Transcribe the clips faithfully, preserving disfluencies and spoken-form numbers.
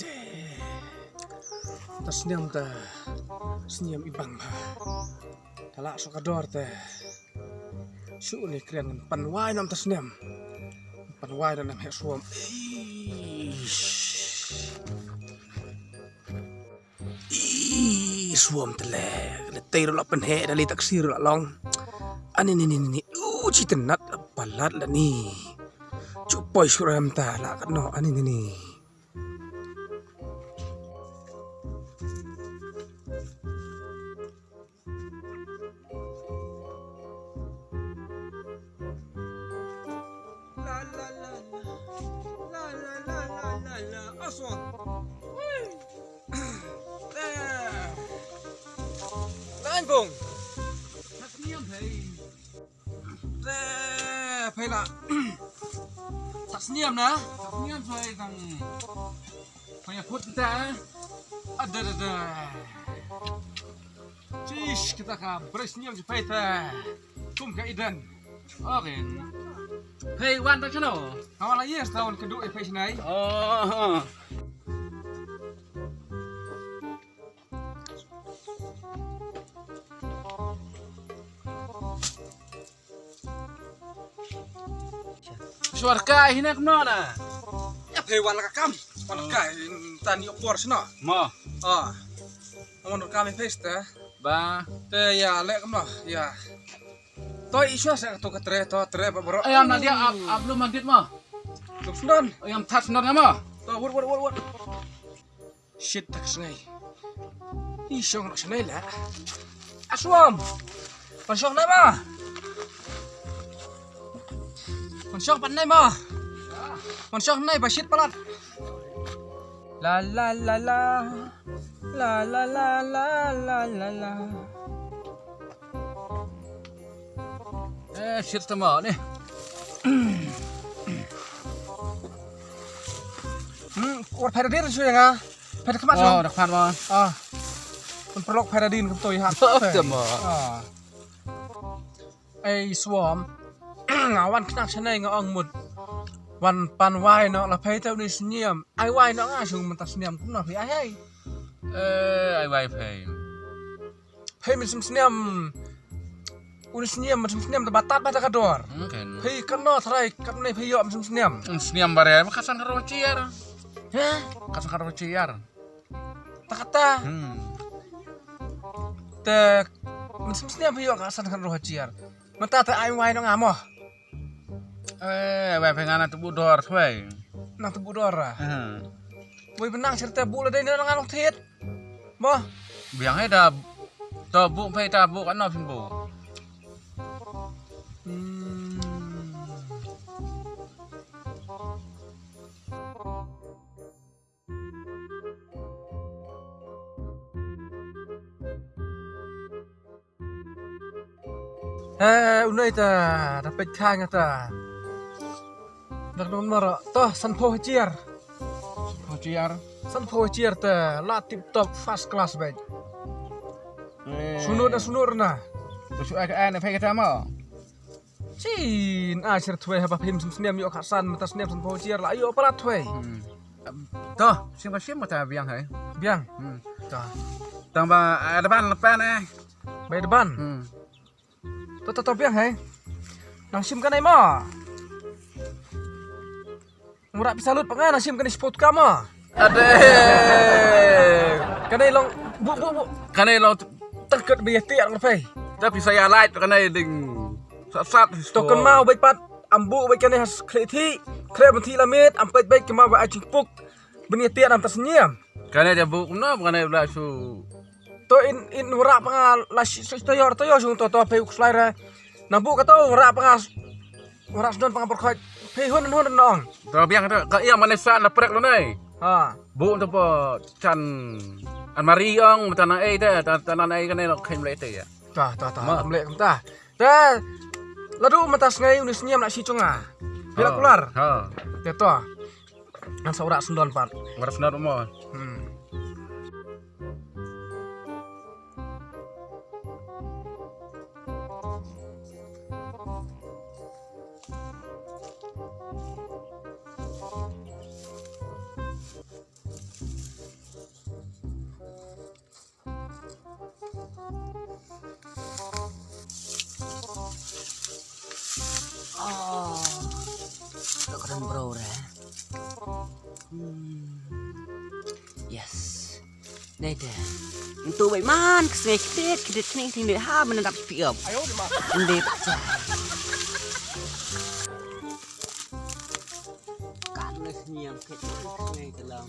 Te. Ta snem ta snem i bang ha. Ta lah suk ka dor te. Shu ni kren ngan pan wai nam ta snem. Pan wai nam he suam. Eish. Ih, suam te le. Le tei ro la pen he da li taksi ro la long. Ani ni ni ni. U chi tenat la palat la ni. Chu poi suram ta la ka no ani ni ni. La la la la. La la la la la la. Aswan. Wee. Eh. Lain bung. Sak sniam hei. Eh, pei la. Sak sniam na. Sak sniam hei tang. Pei ya put ta. Ada ada ada. Chish, kita ka bres niam ji pei te. Kum ka Eden. Okay. Hei, wan ta chano. Ka wan la yes ta wan kedu e pei chnai. Oh. Suar ka hina kumno na. Ya pei wan la ka kam. Wan la ka in tani opor sno. Mo. Ah. Wan la ka mi pei te. Ba. Te ya le kumno. Ya. To i shuwa sa to ka tre to tre ba bro. Ayam na dia ap ap lu mandit mo. Tuk snon. Ayam that snon mo. To wur wur wur wur. Shit tak sngai. I shong nak sngai la. Aswam. Pan shong nai ma. Pan shong pan nai ma. Pan shong nai ba shit palat. La la la la. La la la la la la la. Eh, shit tama ni. Hmm, war phaidadin shu ya nga. Phaidad khmat shu. Oh, dak phan ma. Ah. Pun perlok phaidadin kum toi ha. Oh, tama. Ah. Ei, Suam. Nga wan knak shanai nga ong mut. Wan pan wai no la phai tau ni sniam. Ai wai no nga shung mynta sniam kum no phai ai ai. Eh, ai wai phai. Phei mynsiem snem. Un snem mynsiem snem ta batat ba ta ka dor. Hmm, kan. Phei kan no trai kan ne phei yo mynsiem snem. Hmm, snem bare ma ka san ka ro chiar. Heh? Ka san ka ro chiar. Ta kata. Hmm. Te mynsiem snem phei yo ka san ka ro chiar. Mynta te ai wai nong amo. Eh, wai phai ngan na tu bu dor thwei. Na tu bu dor. Hmm. Wai benang cerita bu la dei na ngan long thiet. Mo. Biang hai da. To bu phai ta bu kan no phin bu. Hmm. He, u nei ta, da peit kha nga ta. Dak dong mara, to, sanphew hajar. Sanphew hajar. Sanphew hajar ta, la tip top first class beit. Eh. Sunut na, sunut na. To shu ai ka ai na phai ka ta mo. Chin, a shir thwei haba phim sim sniam ïoh khatsan, mynta sniam sanphew hajar la ïoh palat thwei. Hmm. To, sim ka sim mynta biang hai. Biang. Hmm. To. Tang ba, eh, depan, depan, eh. Bai depan. Hmm. To, to, to, biang hai. Nang sim ka nai ma. Nang rap salut pa nga nang sim ka nai sport ka ma. Ade. Ka nai long bu, bu, bu. Ka nai long tengket bi ïa tiak nang phai. Tapi saya light ka nai ding sat sat. To kan mau bai pat am bu bai ka nai has khlei thi. Khlei ban thi lamit am peit bai ka mau bai ai jingpuk. Ban ïa tiak nang ta sniam. Ka nai da bu kumno ka nai la su. To in, in wara pa nga la shi, shi, to yor, to yor shung to, to phe u kslai re. Na bu ka to wara pa nga, wara sdon pa nga por khoi. Phe hun, hun, hun, nong. To biang to, ka ïa mane sa na prek lo nei. Ha. Bu to po chan. An mari ong mata na ei te, ta ta na ei kane lok khain leh te ya. Ta ta ta. Ma. Am leh kam ta. Te ladu mata sngai uni sniam la shi chunga. Bila kular. Ha. Te to. An sa ura sendon pat. Ura sendon mo. Hmm. Oh, ka kren bro re. Hmm. Yes. Dei dei. Ntu bai man ka sngi kdit kdit kning kning dei ha ban dap piop. Ndit. Kan le sniam kdit kdit kning dalam.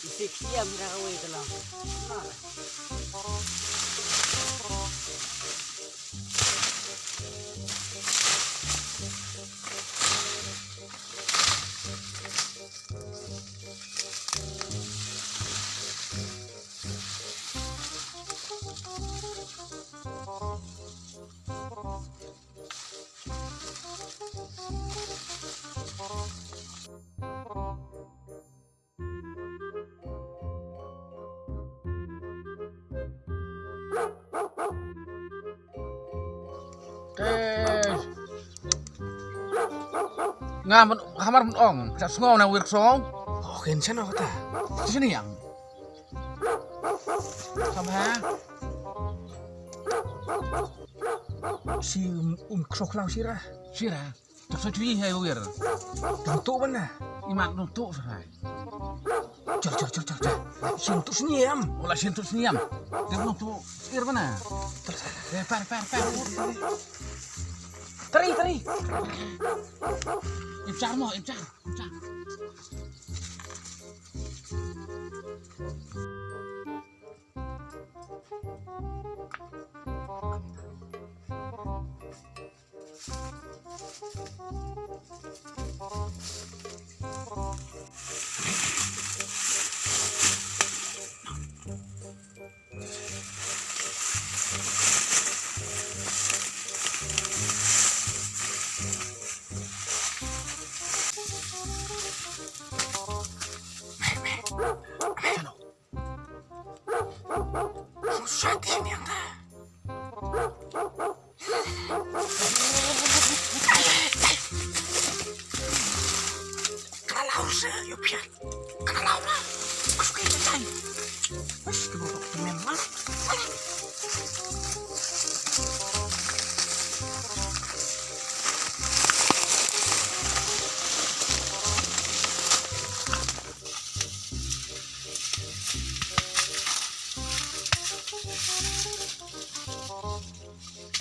Isi kiam rawi dalam. Nah. Eh. Nga man hamar man ong, sa sngo na wir song. Oh, ken chano kata. Sini yang. Sama. Si um, um krok lau sira. Sira. Tuk sa chui hai wir. Tuk tu mana? Iman tuk tu serai. Chal chal chal chal chal. Shin tu sniam. Ola shin tu sniam. Dia belum tu ir mana? Eh, par par par. Tari tari. Imchar mo imchar. Imchar.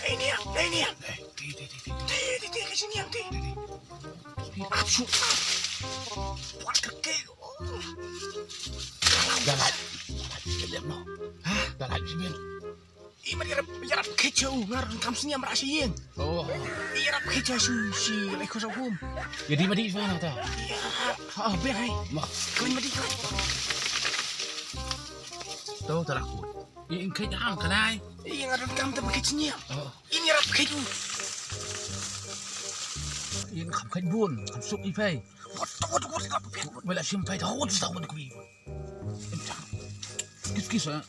Hei, niang, hei, niang. Hei, ti, ti, ti, ti. Ti, ti, ti, ka jingniang, ti. Ti, ti. Ti, ti. Asu. Buat kaki. Oh. Dalat. Dalat, no. Hah? Dalat, jingin. I, mari yarap, yarap kecho, ngar kam sini amra siyeng. Oh. I, yarap kecho, su, si, lai ko sa hum. Ya, di, mari, sana, ta. Ya. Ah, be, hai. Ma. Kau mari, kau. Tahu, tak laku. Ïa, ïa, kheit hang ka lai. Ïa, nga don kam te ba kheit sniang. Oh. Ïa, ïa rap kheit u. Ïa, kham kheit bun, kham suk i phai. Wat, wat, wat, wat, wat. Wala sim phai, wat, wat, wat, wat. Kis, kis, ha.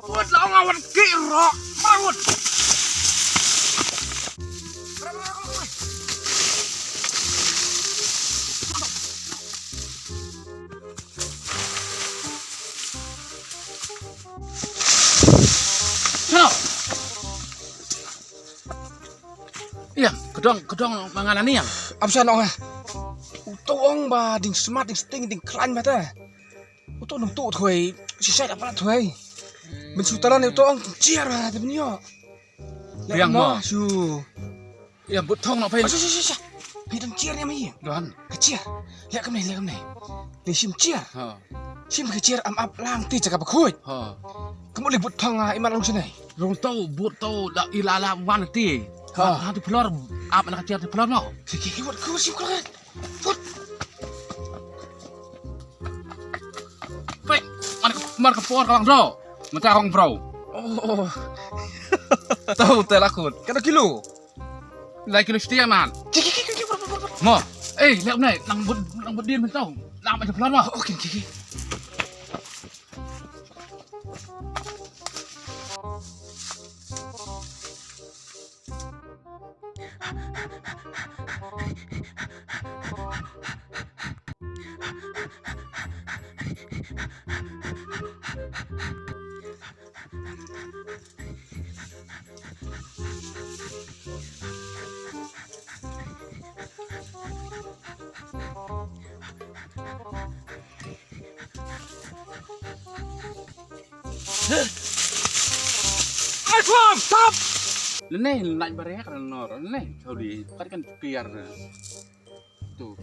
Wat la nga wat ki ro. Wat. Dong, ka dong ma nga na niang. Am sa nong ah. Uto ong ba ding smat, ding sting, ding klan mata. Uto nong tu thoi, si sai apa thoi. Men su talan uto ong chiar ba te benyo. Biang mo. Su. Ya, but thong no pai. Sa, sa, sa, sa. Pai dang chiar ni mai. Don. Ka chiar. Lek kam ni, lek kam ni. Ni sim chiar. Ha. Sim ka chiar am ap lang ti chaka bakhuit. Ha. Kamu le but thong ah iman long sini. Rong tau, but tau, da ilala wan ti. Ha. Ha tu pelor, ap na ka chiar tu pelor no. Ki, ki, ki, wat, ki, wat, sim, ki, wat. Wat. Wait, mar, mar ka por ka lang do. Mata kong bro. Oh. Tau te lakut. Kada kilo. Lai kilo setia man. Ki, ki, ki, ki, ki, wat, wat, wat, wat. Mo. Eh, lek nai, nang bud, nang bud din tau. Nang ma pelor mo. Okay, ki, ki. Ai, pam, tap. Lene, naik barek, nor, lene, sorry, tadi kan piar. Tu.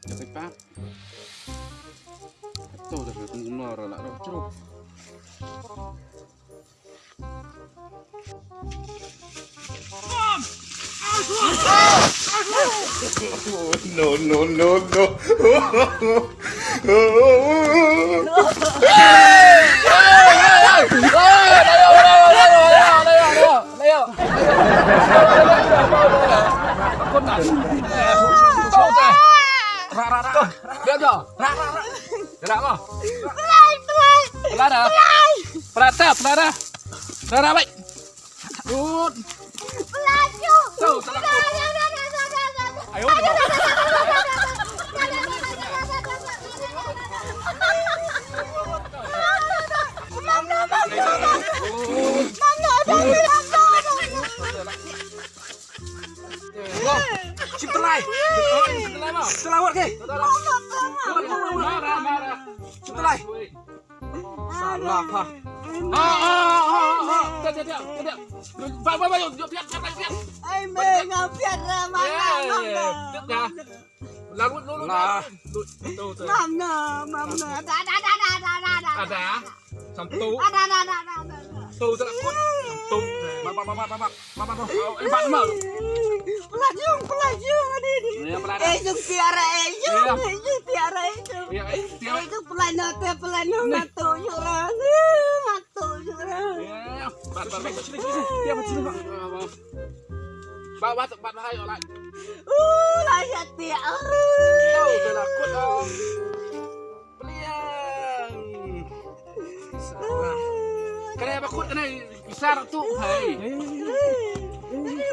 Dapat pak. Tu dah nor lah roh ceruk. No, no, no, no. Ra, ra, ra. Gerak mo. Pelai, pelai. Pelai dah. Pelai. Pelai dah, pelai dah. Pelai dah, baik. Good. Pelai tu. Tu, salah. Dah, dah, dah. Ayo. Dah, dah, dah. Mam, mam, mam, mam. Mam, mam, mam, mam. Sim telai. Sim telai mo. Sim telai wat ke. Sim telai. Salah pa. Ah, ah, ah, ah. Tiap, tiap, tiap, tiap. Ba, ba, ba, yuk, yuk, tiap, tiap, tiap. Ai, me nga piat ra, mana, mana. Tiap, tiap. Lalu, lalu, lalu. Tu, tu. Mana, mana. Ada, ada, ada. Ada. Satu. Ada, ada, ada, ada, ada. Tu, tak takut. Satu. Ba, ba, ba, ba, ba, ba. Mama tu. Oh, eh, ba, ba. Pelajung, pelajung, adi, adi. Ya, pelajung. Eh, jung tiara, eh, jung, eh, jung tiara, eh, jung. Ya, eh, tiara. Eh, jung pelai no, te pelai no, ni. Matu, jura. Matu, jura. Ya, ya. Ba, ba, ba. Sini, sini, sini, sini. Ya, ba, sini, ba. Ba, ba, ba, ba, hai, olai. Uh, lah, ya, tiara. Tahu, dah takut, oh. Pliang. Salah. Kane ba kut kane isar tu, hai.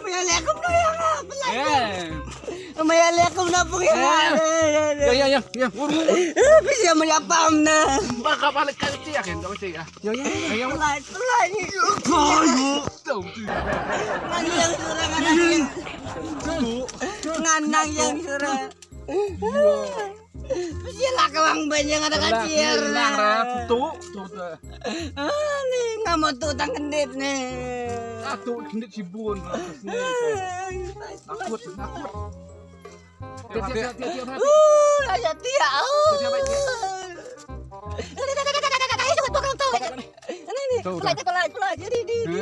Maya lekum na yang apa lagi? Eh. Maya lekum na pung yang apa? Ya, ya, ya, ya. Bisa maya pam na. Ba ka balik ka tiak kan, ka tiak. Ya, ya. Pelai, pelai ni. Ayo. Ngan yang surang, ngan yang. Ngan yang surang. Phi la ka wang beiñ ïa nga da ka chier. Lang ra tu tu tu. Ah, ni nga mo tu tang kendit ni. Ah, tu kendit shibun. Nakut, nakut. Uh, ayo tiak. Ni ni. Pelai, pelai, pelai. Di di di.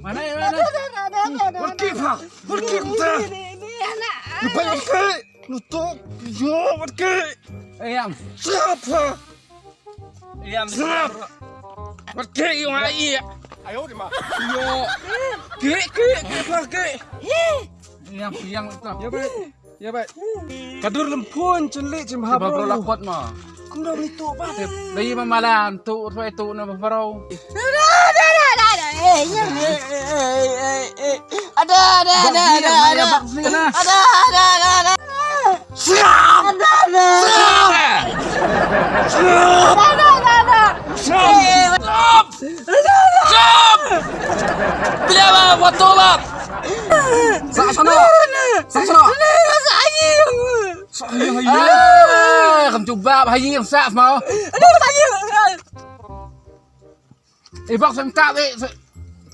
Mana ya, mana? Pergi, Pak. Pergi, Pak. Pergi. Lu tu, yo, wat ke. Eh, Yam. Siapa? Yam. Siapa? Wat ke, yo, ai. Ayo, di ma. Yo. Ke, ke, ke, ke. Yam, Yam, tak. Ya, baik. Ya, baik. Ka dur lempun, chen leh, chen ha, bro. Bro, lakot ma. Kum dong itu, Pak. Dei ma malan tu, tu, tu, na, bro. Ada, ada, ada, ada, ada. Ada, ada, ada, ada, ada. Ada, ada, ada, ada. Siap! Ada, ada. Siap! Ada, ada, ada. Siap! Ada, ada. Siap! Bia ba, wat to ba. Sa shano? Sa shano? Sa ïing. Sa ïing, ha ïing. Ah, kam jubab, ha ïing sa ma. Aduh, sa ïing. Eh, bok sem tak, eh.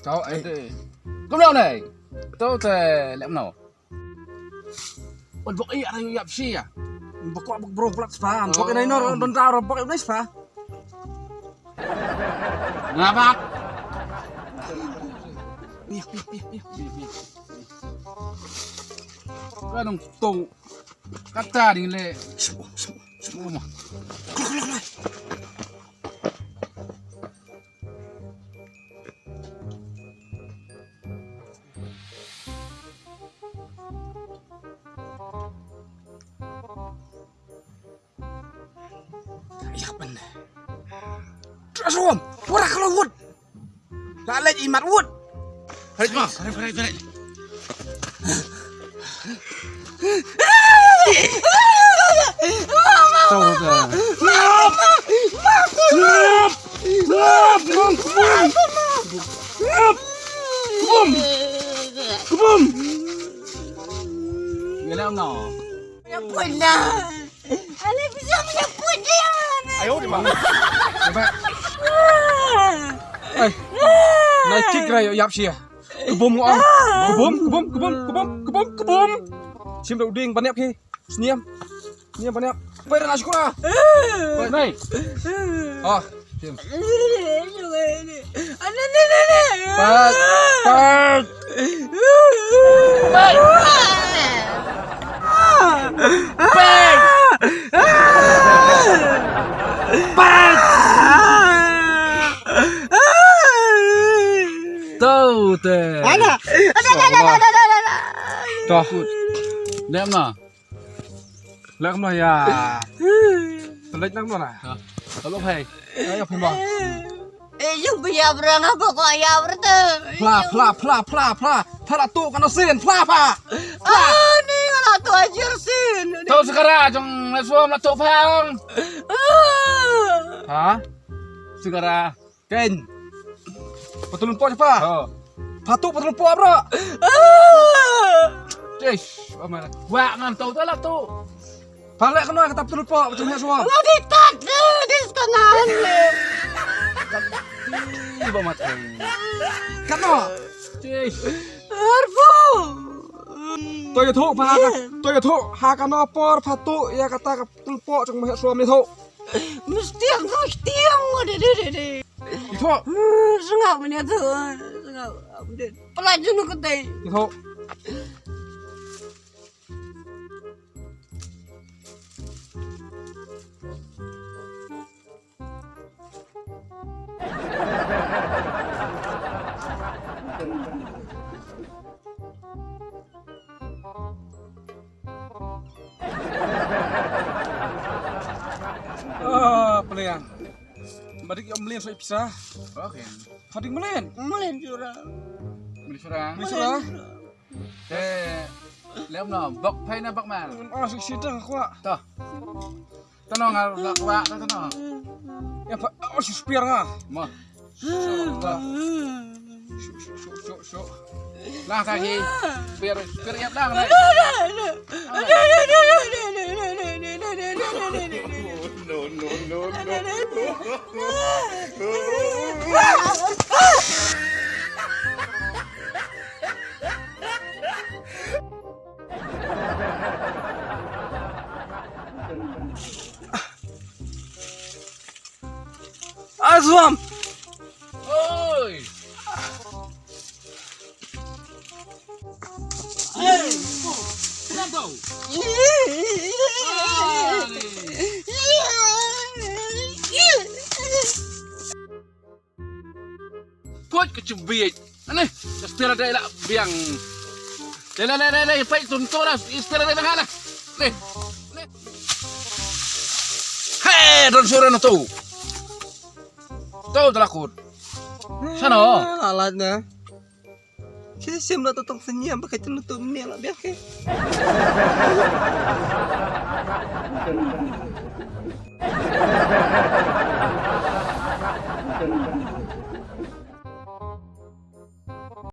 Kau, eh. Kau ni. Tau te lem no. Wan bok i ara yu yap shi ya. Bok bok bro plat spa. Bok i nai nor don ta ro bok i nai spa. Ngabak. Pih pih pih pih pih pih. Ka nong tong. Kata ding le. Smu smu smu ma. Klok klok klok. Yak ban. Traswam, wara kalau wut. La lej imat wut. Harit ma, harit, harit, harit. Tau ta. Ngap! Ngap! Ngap! Ngap! Kebum! Kebum! Ngelak no. Yang pun dah. Ani bisa punya pun dia. Ayo di mana? Coba. Eh. Nai kick rai yap sia. Kebum ngam. Kebum, kebum, kebum, kebum, kebum, kebum. Sim da uding ban yap ki. Sniam. Sniam ban yap. Pai dah nak syukur ah. Pai. Nai. Ah, sim. Pat. Pat. Pat. Pat. Pat. Tau te. Ana. Ana, ana, ana, ana, ana. Toh. Lem na. Lem na ya. Lem na. Kalau hai. Ayo phi ma. Eh, yung biya brang apa ko ya berta. Pla pla pla pla pla. Pla tu kan sin pla pa. Ah, ni kan tu ajar sin. Tau sekarang jong mesum la tu pang. Ah. Ha? Sekarang. Ken. Patulun po pa. Oh. Patu patulun po bro. Ah. Tish, amar. Wa ngan tau tala tu. Pale kena kata patulun po, macam ni semua. Wa di tat di sekolah. Iba mati. Kata. Tish. Arbo. To ya tu pa, to ya tu ha kano por patu ya kata patulun po, cuma suami tu. Mesti aku tiang, de, de, de, de. Ito. Hmm, sengap ni tu. Sengap. Pelajun aku tai. Ito. Ah, peliang. Badik ya mlien soi pisa. Okay. Hadik mlien. Mlien jura. Mlien jura. Mlien jura. Eh, lem no, bok pai na bok mar. Oh, sik sidang aku. Toh. Tano ngar bok wa, tano. Ya, pa, oh, si spear nga. Mo. Shuk, shuk, shuk, shuk. Lah, kaki. Spear, spear, ya, lah, lah. No, no, no, no. Azwam. Oi. Hey, kenapa? Put ka cubit. Ane, stela dei la biang. Dei la, dei, dei, dei, pai tun to la, stela dei la. Dei. He, don sura na tu. Tu telakut. Sana. Alat na. Ki sim la tu tong senyum pakai tu tu ni la biang ke.